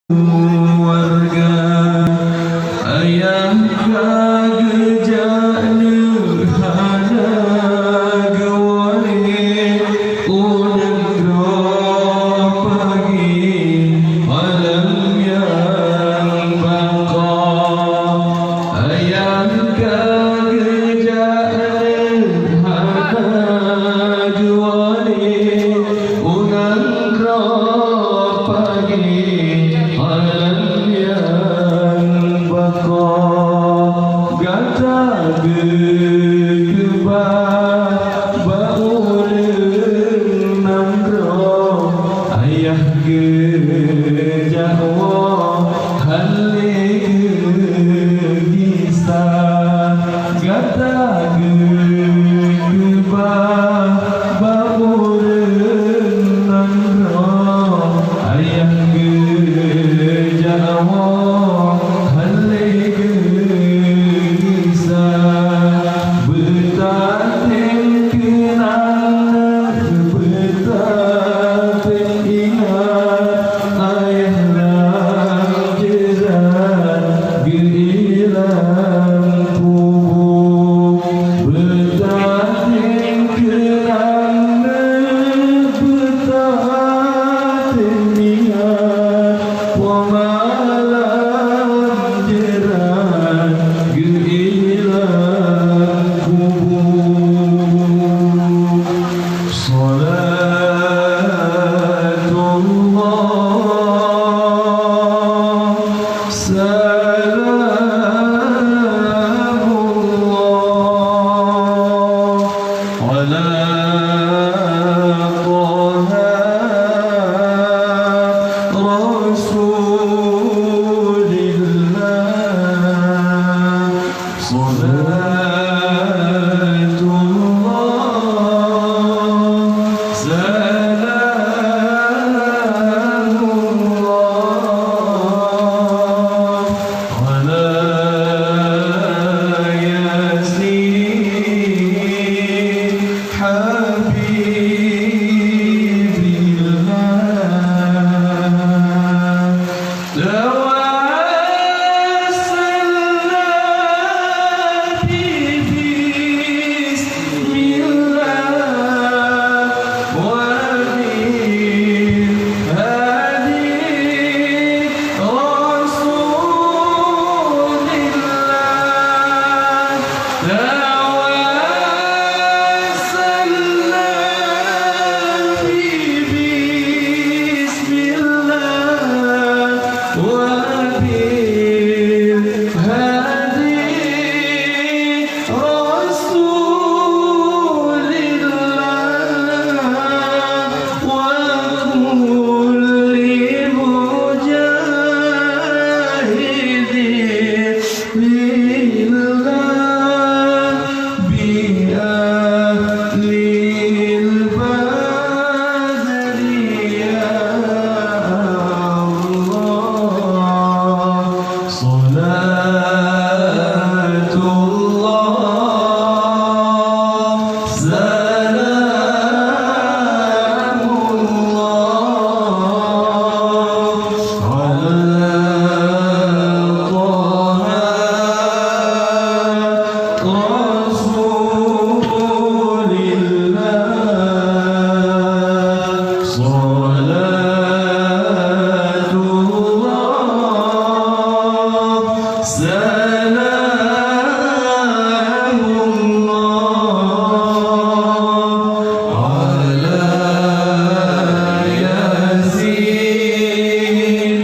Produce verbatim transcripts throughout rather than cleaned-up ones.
warga. Ayah ka geujak neuh hana geuwoe u nanggroe pagi alam nyang baqa. Ayah ka geujak neuh hana geuwoe u nanggroe pagi alam nyang baqa. Gata geukeubah bak ureueng nanggroe, ayah geujak woe hana geugisa. Gata geukeubah bak ureueng nanggroe, ayah geujak woe hana geugisa. Beutatem keunan, beutatem ingat, ayah lam jeurat geuilang kubu. Beutatem keunan, beutatem ingat, wa malam jeurat geuilang kubu. Salatullah, salamullah, ala Taha Rasulillah. Salatullah, salamullah, ala Yasin Habibillah. Tawassalna bi bismillah wa bil hadi Rasulillah. Tawassalna bi bismillah wa bil hadi Rasulillah wa kulli mujahidin lillah bi ahlil badri ya Allah. Salatullah, salamullah, ala Taha Rasulillah. Salatullah, salamullah, ala Yasin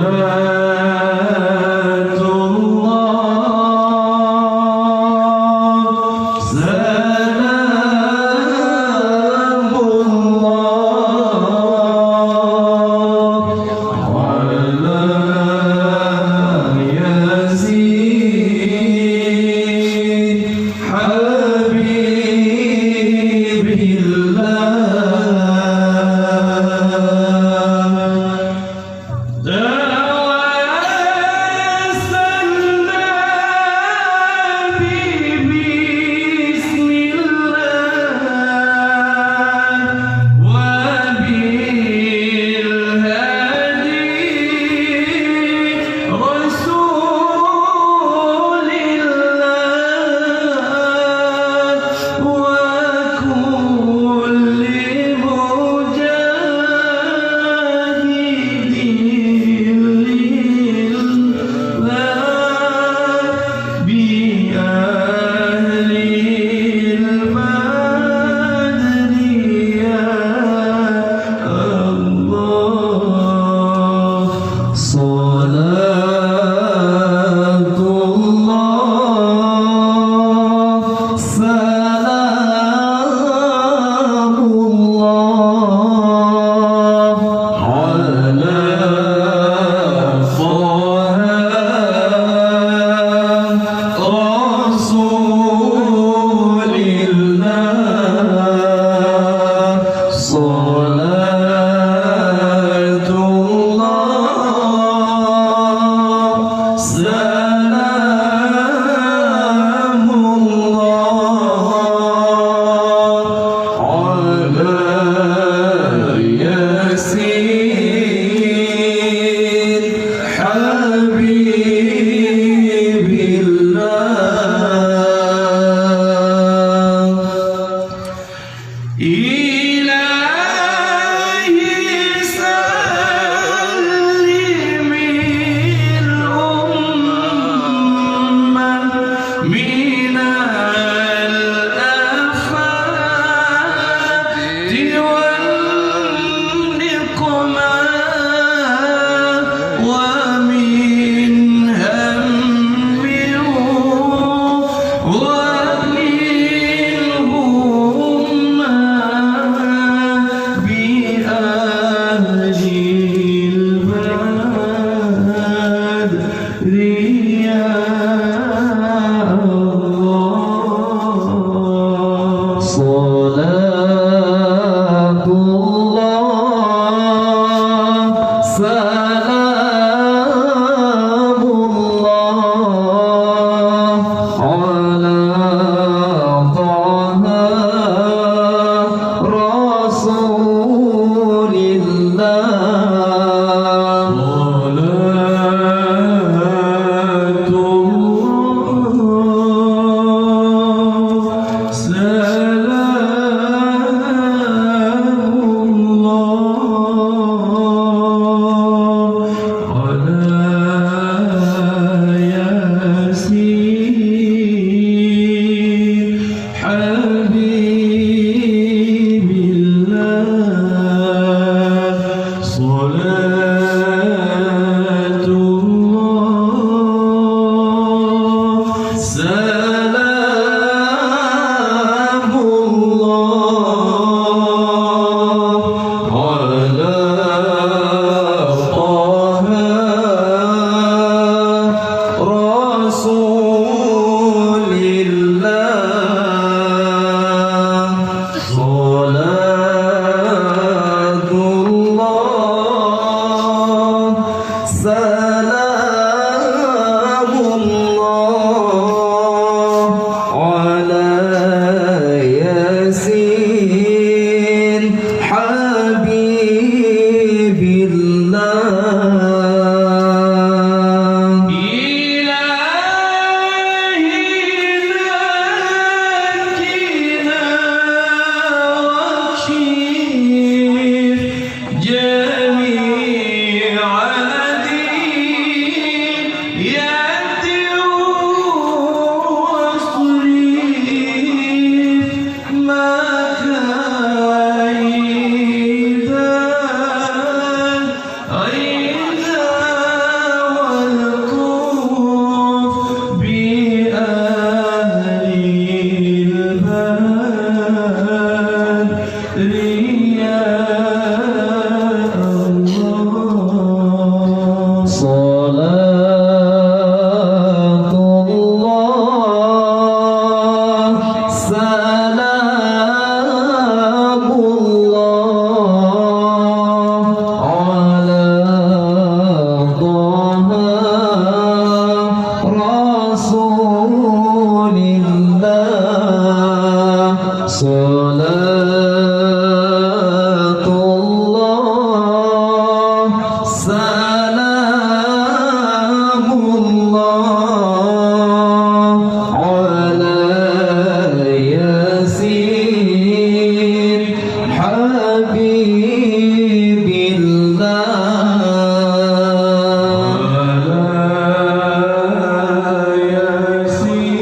صلاة الله، سلام الله على ياسين حبيب الله. توسلنا ببسم الله وبالهادي رسول الله وكل مجاهد لله بأهل البدر يا الله. صلاة الله، سلام الله على طه رسول الله. صلاة الله، سلام الله على ياسين حبيب الله. إلهي سلم الأمة من الآفات والنقمة ومن هم ومن همة بأهل البدر يا الله. صلاة الله، سلام الله على طه رسول الله. صلاة الله، سلام الله على ياسين حبيب الله. صلاة الله، سلام الله على طه رسول الله. صلاة الله، سلام الله على ياسين حبيب الله. إلهي نجنا واكشف جميع صلاة الله سلام الله على طه رسول الله. صلاة الله سلام الله على ياسين حبيب الله. على ياسين